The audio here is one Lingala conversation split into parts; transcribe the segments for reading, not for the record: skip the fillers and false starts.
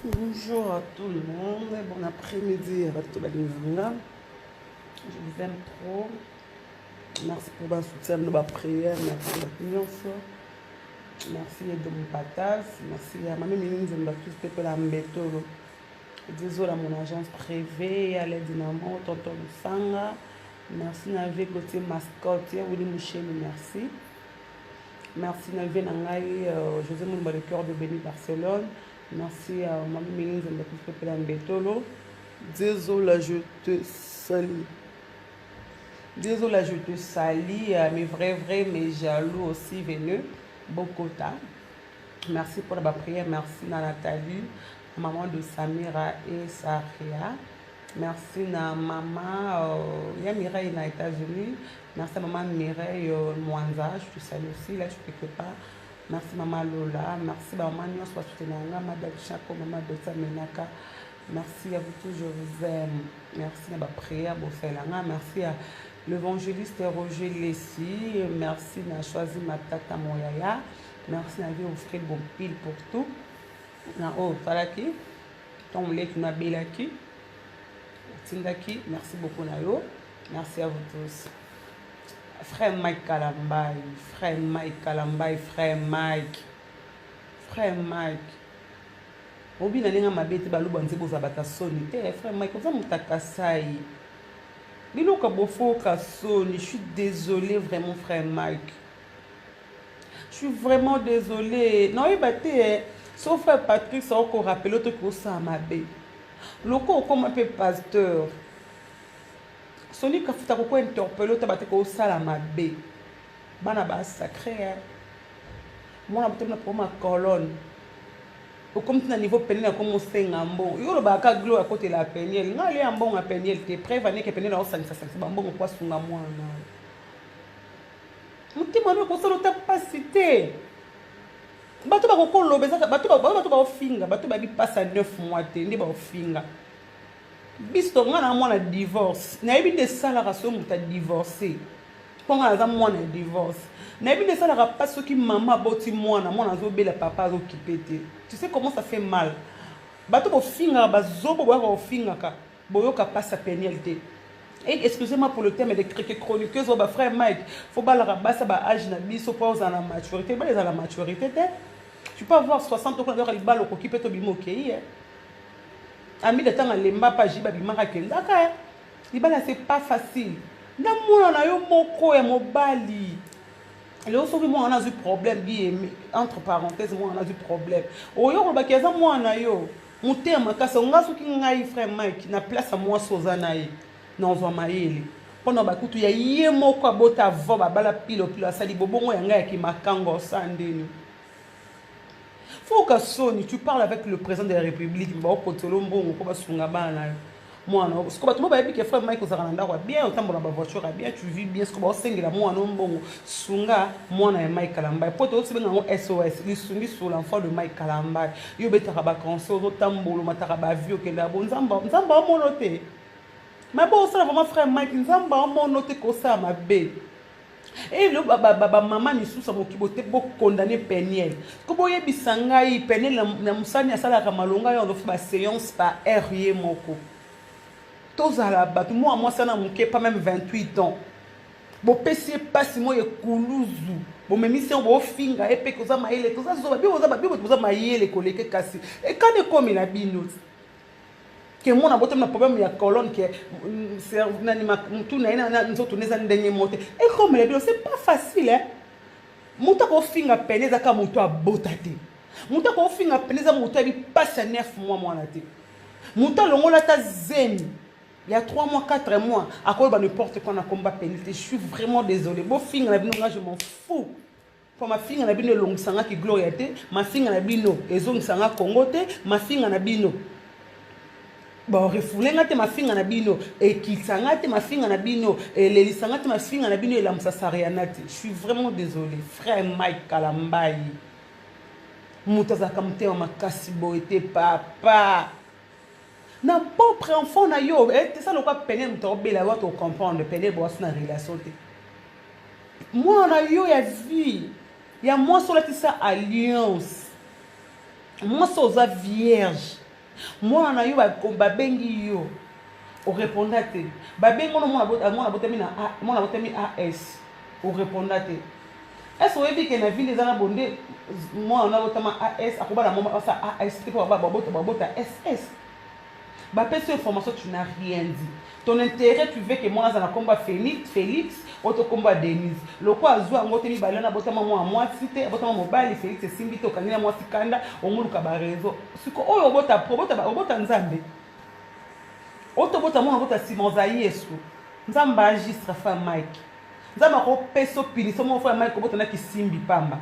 Bonjour à tout le monde, bon après-midi à tout le monde. Je vous aime trop. Merci pour votre soutien, nos prières, merci à Merci à Dom Patas, merci à Mamie Mimi Nzemba, tous les la Mbetolo. Désolé à mon agence privée, à l'aide Dynamo, Tonton Lusanga. Merci à Gauthier Mascotte, Willy Mouchel, merci. Merci na vie na ngai José Moulumba, le cœur de Béni Barcelone. Merci à Mamie Mimi Nzemba, tous les Mbetolo. Désolé, je te salue. Désolé, je te salue. Mes vrais, vrais, mes jaloux aussi venus. Bokota. Merci pour la prière. Merci na Nathalie, maman de Samira et Saria. Merci na maman ya Mireille na États-Unis. Merci à maman Mireille Mwanza, je te salue aussi, là je suis quelque part. Merci maman Lola, merci maman Nyos, Madame Chako, maman Dota Menaka. Merci à vous tous, je vous aime. Merci à ma prière, Boselanga. Merci à l'évangéliste Roger Lessi. Merci à choisi ma tata Moyaya. Merci à vous, offrir bon pile pour tout. Na oh, Falaki. Ton lait qui m'a belaki. Tindaki, merci beaucoup na yo. Merci à vous tous. Frère Mike Kalambay, frère Mike Kalambay, frère Mike. Frère Mike. Obi na ndenge mabe te, baluba nze bozala bata soni te. Frère Mike, oza moto Kasai, biloko bofoka soni. Je suis désolé vraiment, frère Mike, je suis vraiment désolé. Naoyeba te so frère Patrice aokorappeler otoki osala mabe loko okoma mpe pasteur Soni Kafuta koko interpeller otaba te kosala mabe. Bana basacré, mwana botomi na problème ya colonne, okomi ti na niveau Peniel akomi osenga mbongo. Yo olobaka glo akotela Peniel, ngai alia mbongo ya Peniel te. Preuve aneke Peniel aosangisasangisa bambongo po asunga mwana. Motema no ekosala ota mpasi te. Bato bakokoloba ezaka bato, bato baofinga, bato bayebi mpasi ya 9 mois te nde baofinga biso. Ngai na mwana divorce, nayebi nde esalaka soki moto adivorce, mpo ngai naza mwana ya divorce. Nayebi nde esalaka mpasi soki mama aboti mwana, mwana azobela, papa azokipe te. Tu sais comment ça fait mal? Bato bofingaka, bazobo boyaka kofingaka, boyoka mpasi ya Peniel te. Et excusez-moi pour le terme de chroniqueuse oyo, bafrère Mike, faut balaka basa ba âge na biso mpo ozala na maturité. Bala ezala na maturité te. Tu peux avoir 60 okona yoka libala, okoki mpe tobima okei. Amida ntango alemba mpe ajiba abimaka, akendaka libala. C'est pas facile na mwana na yo moko ya mobali. Lelo soki mwana azwi problème bi, entre parenthèse, mwana azwi problème, oyo kolobaki aza mwana na yo, motema makasi. Nga soki ngai frère Mike na place ya mwasi oza na ye, nazwa mayele mpona bakutu ya ye moko abota avant babala pilopilo, asali bobongo ya ngai yaki makango osa ndeni foka soni. Tu parles avec le président de la République, baokotela mbongo mpo basunga bana na yo, mwana. Siko bato mo bayebi ke frère Mike ozalaka na ndako ya bien, otambola na bavoiture ya bien, tu vis bien. Siko baosengela mwana mbongo, sunga mwana ya Mike Kalambai, po tozobenga yango SOS lisungi sur l'enfant de Mike Kalambai. Yo obetaka baconcert, ozotambola, omataka bavie, okendaka bo. Nzambe aomono te mabe osala. Vraiment, frère Mike, Nzambe aomono te kosala mabe. Elo bamama misusu ya mokibo te bokondane Peniel. Ko boyebisa ngai, Peniel na mosani asalaka malonga yo azofa baséance par heure ye moko. Tozala bato, mwa mwasi ana moke, pas même 28 ans, bopesi ye mpasi moko ekuluzu, bomemisi yango, bofinga ye mpe koza mayele. Toza zoba, bino boza mayele koleke, kasi ekani ekomela bino ke mwana botami na problème ya colonne, ke nani mutu na ye na nzoto nde eza ndenge moko te. Ekomela bino, c'est pas facile, hein? Moto akofinga pene eza kaka moto abota te. Moto akofinga pene eza moto ayebi mpasi ya 9 mois mwana te. Moto alongola ata zemi ya 3 mois, 4 mois, akoloba n'importe quoi na komba pene te. Je suis vraiment désolé. Bofinga na bino, nga je m'en fous, mpo mafinga na bino elongisangaki gloria te, mafinga na bino ezongisanga Kongo te, mafinga na bino barefouler nga te, mafinga na bino ekitisa nga te, mafinga na bino elelisa nga te, mafinga na bino elamusa Sariana te. Je suis vraiment désolé, frère Mike Kalambai. Moto azalaka motema makasi boye te, papa, na propre enfant na yo. Esa lokwa pene moto akobela wato ocomprendre pene bowasi na relation te. Mwana na yo ya vie ya mwasi, olatisa alliance, mwasi oza vierge. Mwana na yo babengi yo oreponda te. Babengi ono mwana botami na mwana botami AS oreponda te. Est-ce oyebi ke na ville eza na bonde mwana na botama AS akobala mama asa AS te po babota babota SS. Bapesi yo information, tu n'as rien dit. Ton intérêt, tu veux que mwana aza na kombo ya Félix, Félix oto kombo ya Denise. Lokola azwa yango te, mibale wana, abotama mwana mwasi te, abotama mobali Félix, esimbi te, okangi na mwasi kanda, omoluka bareseau. Siko oyo obota pro, obota, obota Nzambe. Otobota mwana, obota nsima, oza Yesu. Nzambe agistre, frère Mike. Nzambe akopesa punition moko, frère Mike, obota na kisimbi pamba.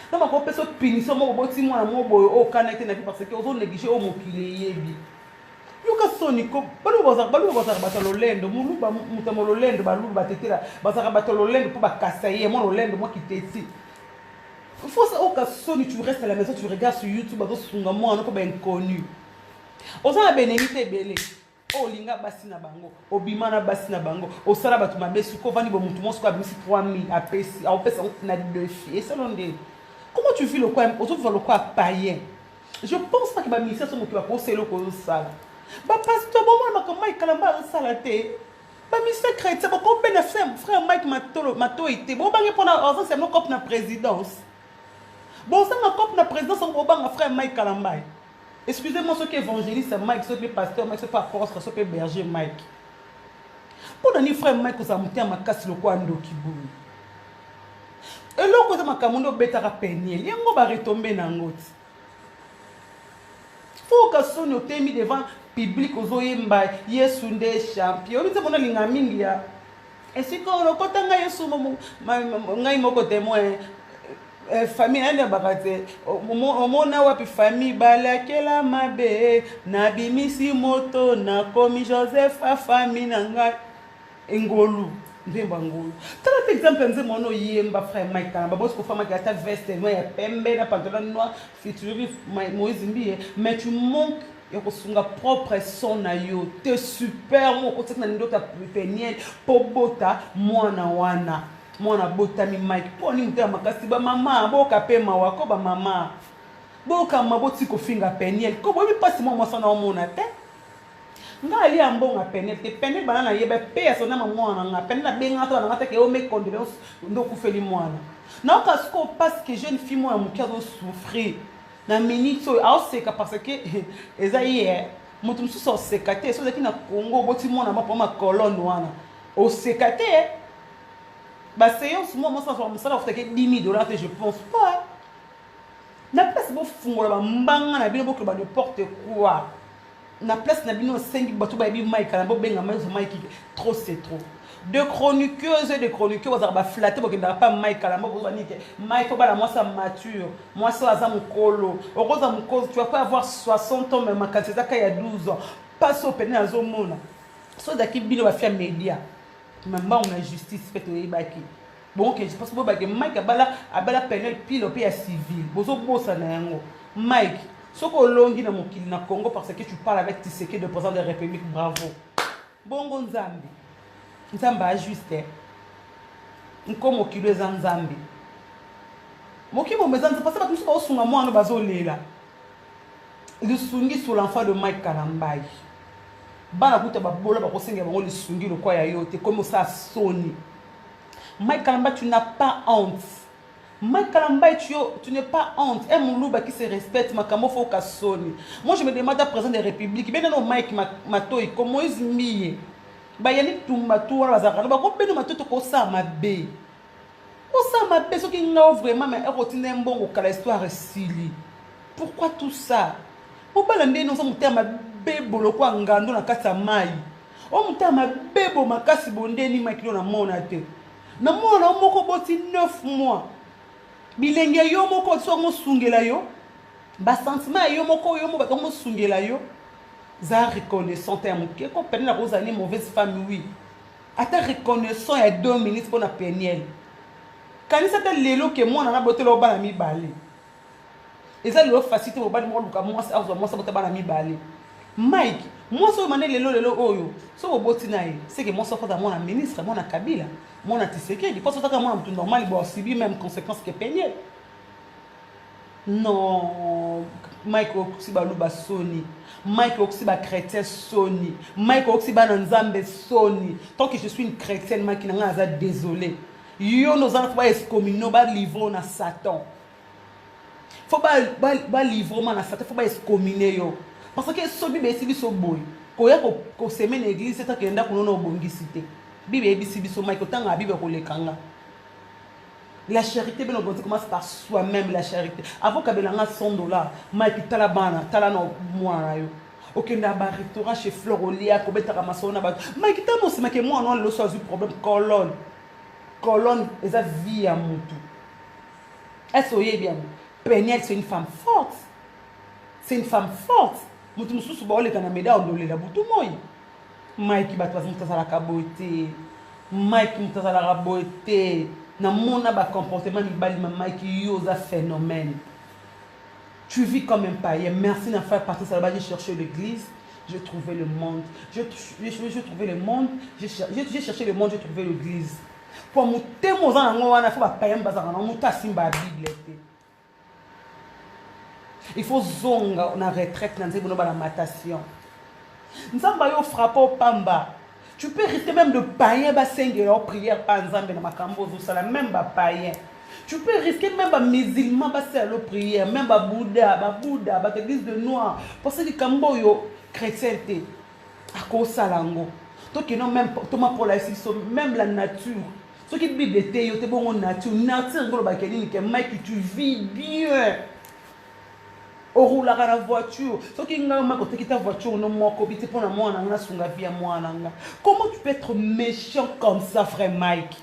Nzambe akopesa punition moko, oboti mwana moko boye oyo okana te na vie parce que ozo néglige oyo mokili eyebi. Yoka soni ko. Baluba bazalaka bato ya lolendo. Moluba moto ya mololendo. Baluba batetela bazalaka bato ya lolendo mpo bakasa ye mwa lolendo mwa kiteti. Faut oka soni, tu restes à la maison, tu regardes sur YouTube, bazosunga mwana mpo bainconnu. Oza na benemi te ebele oyo olinga basi na bango, obima na basi na bango, osala bato mabe. Soki ovandi bo, motu moko soki abimisi 3000, apesi, aopesa na défi, esalo ndeni? Comment tu vis? Lokwa ozovivre lokwa païen. Je pense pas que baministère so moto bakosala eloko ozosala. Bapasteur bomona makambo Mike Kalamba azosala te. Baministère chrétien bokobenda frère Mike matolo matoi te. Bobange mpona azosala no cope na présidence. Bozanga cope na présidence yango, bobanga frère Mike Kalambai. Excusez-moi, soki évangéliste Mike, soki pasteur Mike, soki apôtre, soki berger Mike, mpo na nini, frère Mike, ozala motema makasi lokola ndoki boye? Eloko eza makambo nde obetaka Peniel yango, baretombe na yango ti foka soni. Otemi devant public, ozoyemba "Yesu nde champion". Oyebi nzembo nalinga mingi ya esika olokota ngai Yesu, ngai moko témoin, famille nani abaka te. Omona wapi famille balakela mabe, nabimisi moto, nakomi Joseph, afami na ngai engolu. Nzembo ya ngolu, tala te exemple ya nzembo wana oyemba, frère Mike Kalamba. Bosi kofamaki ata veste noir ya pembe na pantalon noir featuring Moïse Mbiye, mais tu manques ya kosunga propre son na yo te. Super moko okotiaki na ndoto ya Peniel mpo bota mwana wana. Mwana botami, Mike, mpo nini motema makasi? Bamama boyoka mpe mawa ko, bamama boyokama, boti kofinga Peniel ko. Boyebi mpasi mwa mwasi wana omona te. Nga alia mbongo ya Peniel te. Peniel bana nayeba pe ya sonama mwana nga. Peniel abengaka to bananga teke ome condoléance nde okufeli mwana. Nayoka sikoyo parce que jeune fille mwana moke azosouffrir na minute oyo, aoseka parce que eza ye. Moto mosusu oseka te. So ozalaki na Congo, oboti mwana mpo makolone wana, oseka te. Baséance mwa mwasi azwaka mosala ofutaki 10 000 $ te, je pense pas. Na place bofungola bambanga na bino, bokoloba n'importe quoi na place na bino. Osengi bato bayebi Mike na bobenga Mike. Mike, trop c'est trop. De chroniqueuses et de chroniqueurs bazalaka baflatte. Bokendaka pa Mike Kalamba, bozwa nini te? Mike obala mwasi ya mature, mwasi oyo aza mokolo. Okoza mokolo, tu vas pas avoir 60 ans, mais makanisi eza ka ya 12 ans. Mpasi oyo pene azomona, so ezalaki bino bafia média, mambango na justice mpe toyebaki bongo ke parce boyebaki Mike abala, abala Peniel pilo mpe ya civil. Bozobosana yango. Mike, soki olongi na mokili na Congo parce que tu parles avec Tshisekedi, le président de la République, bravo. Bongo Nzambe, Nzambe ajuste nko. Mokili eza Nzambe, mokili bomo eza Nzambe. Parce bato mosusu baosunga mwana, bazolela lisungi sur l'enfant de Mike Kalambai. Bana kuta babola bakosengela bango lisungi lokwa ya yo te. Komi osala soni. Mike Kalamba, tu n'as pas honte. Mike Kalamba, tu n'es pas honte. Un moluba qui se respecte, makambo faut soni. Moi, je me demande à président de la République, ben non, Mike Matoi, comme Moïse Mbiye. Bayani tumba tu wana bazalaka bakobena matoi, tokosala mabe, kosala mabe. Soki ngao vraiment, mais ekotinda mbongo kala, histoire esili. Pourquoi tout ça? Mobala ndeni oza motema mabe boloko ngando na kati ya mai o motema mabe bo makasi bondeni. Makilo namona te na mwana moko boti 9 mois, bilenge yo moko so mosungela yo, basentiment ya yo moko, yo moko bato mosungela yo. Za reconnaissant ya moke ko pene na kozala ni mauvaise femme, oui, ata reconnaissant ya 2 minutes mpo na Peniel. Kanisa ata lelo ke mwana na botela bana mibale, eza lelo facile te. Mobali moko luka mwasi, azwa mwasi, abota bana mibale. Mike, mwasi oyo mane lelo lelo oyo so boboti na ye, seke mwasi akoza mwana ministre, mwana Kabila, mwana Tisekedi, mpo sotaka mwana motu normal bo asubi même conséquence ke Peniel. Non. Mike okisi baluba soni. Mike okisi ba chrétien soni. Mike okisi bana Nzambe soni. Tant que je suis une chrétienne, Mike na nga aza désolé. Yo no zana ba excommunier ba livre na Satan. Faut ba ba, ba livre ma na Satan, faut ba excommunier yo. Parce que so Bible esi biso boye. Koya ko ko semer na église ta kenda kuno na obongisi te. Bible ebisi biso Mike otanga Bible koleka nga. La charité bien entendu commence par soi-même la charité. Avant kabela nga 100 $, Mike tala bana, tala na mwana na yo. Okenda ba restaurant chez Flore olia kobetaka masolo na bato. Mike tala mosima ke mwana wana loso azwi problème colonne. Colonne eza vie ya mutu. Est-ce oyebi yango? Peniel, c'est une femme forte. C'est une femme forte. Mutu mosusu baoleka na meda ondolela butu moi. Mike bato moto azalaka boye te. Mike moto azalaka boye te. Namona bacomportement mibali ma Mike, yo oza phénomène. Tu vis comme un païen. Merci na frère Patrice Alba, j'ai cherché l'église, j'ai trouvé le monde. J'ai trouvé le monde, j'ai cherché le monde, j'ai trouvé l'église. Po motema oza nango wana, faut bapaïen bazalaka na moto asimba ya Bible te. Il faut zonga na retraite na nzembo no balamentation. Nzambe ayo frappe opamba. Tu peux risquer même de païen basengela o prière pa Nzambe na makambo ozosala, même bapaïen. Tu peux risquer même bamusulman basala lo prière, même babouddha, babouddha, bato église de noir. Parce que likambo oyo chrétien te akosala yango. Tokeno même Thomas Paul ayesi biso même la nature. Soki Bible ete yo te, bongo nature, nature ngo olobaka nini? Ke Mike, tu vis bien, oroulaka na voiture. Soki ngai Mike oteki ta voiture no moko bi te mpo na mwana nga, nasunga vie ya mwana nga. Comment tu peux être méchant comme ça, frère Mike?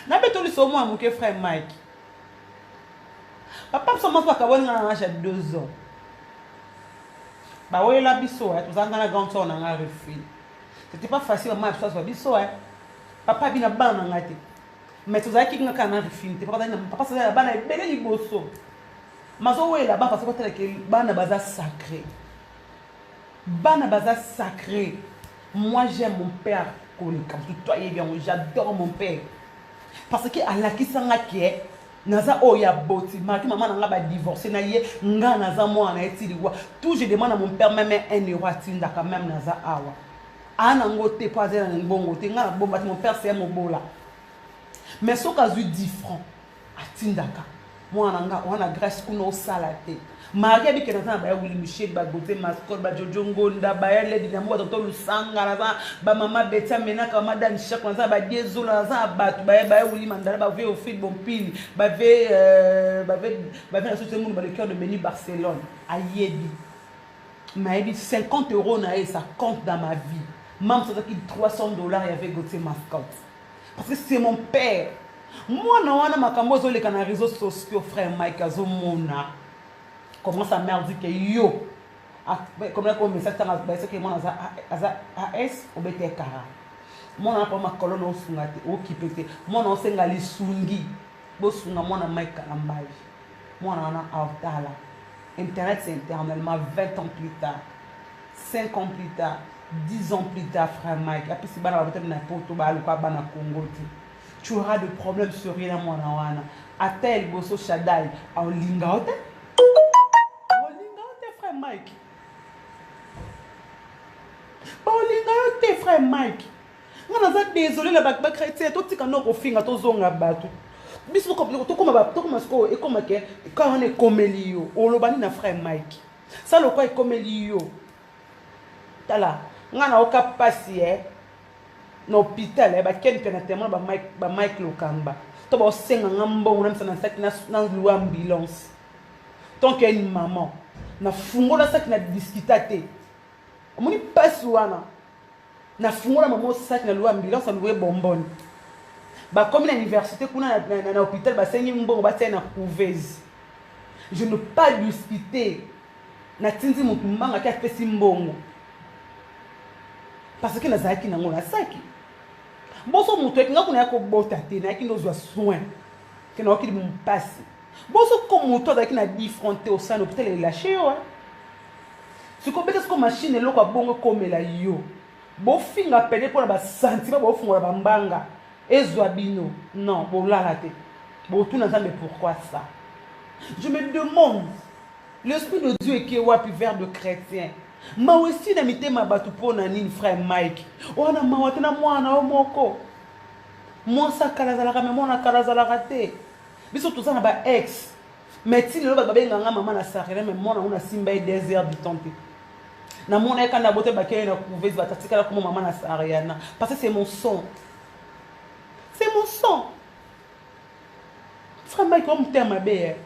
Nabetoli so mwana moke. Frère Mike, papa biso moko akabwani nga na âge ya 2 ans. Bawelela biso, tozalanga na grande sœur na nga Refil. C'était pas facile. Mama ya biso azwa biso, papa bina bana na ngai te, mais tozalaki nga kaka na Rifine te. Papa azali na bana ebele liboso, mazowela ba parce kotalake bana baza sacré, bana baza sacré. Moi, j'aime mon père koleka motu to ayebi yango. J'adore mon père parce que alakisanga ke naza oyo ya boti maki. Mama na nga badivorce na ye, nga naza mwana na ye ti liwa. Tout je demande à mon père, même 1 euro atindaka, même naza awa aa nango te mpo aza na mbongo te. Nga nabomba te. Mon père, c'est mobola, mais soki azwi 10 francs, atindaka mwana na nga wana Grâce kuna osala te. Marie abike naza na baya Willi Michel, bagote Mascole, bajojo Ngonda, baya Ledi na mo, batonto Lusanga, naza bamama Beti Amenaka, mama Dani Shak, naza badiezola, naza na bato baya baya Willi Mandala, bave Ofil Bompili, bave bave bave na sote munu ba le cœur de Beni Barcelone. Ayebi mayebi 50 € na ye, ça compte dans ma vie. Mam sozaki 300 $, y avait Gauthier Mascotte parce que c'est mon père. Mwana wana makambo ozoleka na réseaux sociaux, frère Mike azomona comment sa mère dit que yo comme ko message tanga basoki mwana aza as obete ekara. Mwana wana mpo makolo na osunga te, okipe te. Mwana osenga lisungi, bosunga mwana Mike Kalambayi. Mwana wana aotala internet, c'est éternellement. 20 ans plus tard, 5 ans plus tard, 10 ans plus tard, frère Mike apesi bana babotami na poto, baluka bana Congo te. Tu auras de problèmes sérieux na mwana wana. Ata ya liboso Shadai aolinga yo te, aolinga yo te, frère Mike, baolinga yo te, frère Mike. Nga naza désolé na bachrétien. Totika no kofinga, tozonga bato. Biso tokoma sikoyo, ekoma ke ka wana ekomeli yo, oloba nini na frère Mike? Sa lokwa ekomeli yo. Tala nga naoka mpasi e na hôpital e bakeni mpe na témoin bamike Lokamba to baosenga nga mbongo na misa na saki na louer ambulance. Tant que une maman, nafungola saki na discuta te. Omoni mpasi wana, nafungola mama saki na louer ambulance, na louer bombone. Bakomi na université kuna na hôpital, basengi mbongo batia na couveuse. Je ne pas discuter. Natindi motu mbanga te, apesi mbongo parce que nazalaki nango na saki. Boso moto eki nga kuna ya kobota te, nayaki nde ozwa soin ke nayoki mpasi. Boso ko moto azalaki na 10 francs te, osala hôpital elâche yo. Sikoyo beta sikoyo machine, eloko ya bongo ekomela yo. Bofinga pene mpona basentiment, bofungola bambanga ezwa bino. Non, bolala te, botuna Nzambe pourquoi ça. Je me demande, l'esprit de Dieu eke wapi vers de chrétien? Mawa esi na mitema ya bato mpo na nini, frère Mike? Wana mawa te na mwana yo moko. Mwasi akala azalaka me mwana akala azalaka te. Biso toza na ba ex. Mais ti lelo bato babenga nga mama na Sarela mais mwana ngo nasimba ye 2 heures du temps te. Namona ye kanda bote bakei na couveuse bato atikala koma mama na Sariana parce que c'est mon sang. C'est mon sang. Frère Mike, oyo motema mabe eh.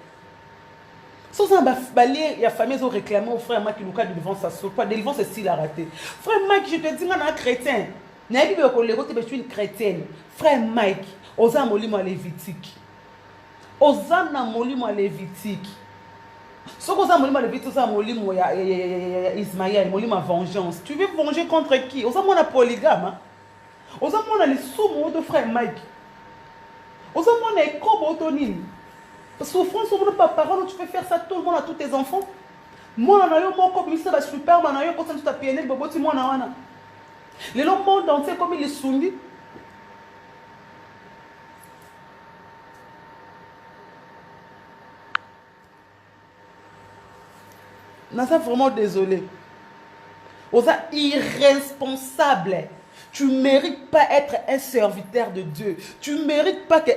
Soki oza na balie ya famille ezo réclamer au frère Mike luka délivrance ya solo, délivrance esilaka te. Frère Mike, je te dis nga na chrétien. Nayebi boye koleko te, mais je suis une chrétienne. Frère Mike, oza na molimo ya Lévitique. Oza na molimo ya Lévitique. Soki oza na molimo ya Lévitique, oza na molimo ya, ya, ya, ya, ya Ismaël, molimo ya vengeance. Tu veux venger contre qui? Oza mwana polygame, hein? Oza mwana lisumu oto frère Mike. Oza mwana ekobo oto nini? Souffrance omona pa parole, tu peux faire ça tout le monde à tous tes enfants. Mwana na yo moko bimisa ba superbe na yo kosa ntuta PNL boboti mwana wana. Lelo monde entier ekomi lisungi. Naza vraiment désolé. Oza irresponsable. Tu mérites pas être un serviteur de Dieu. Tu mérites pas que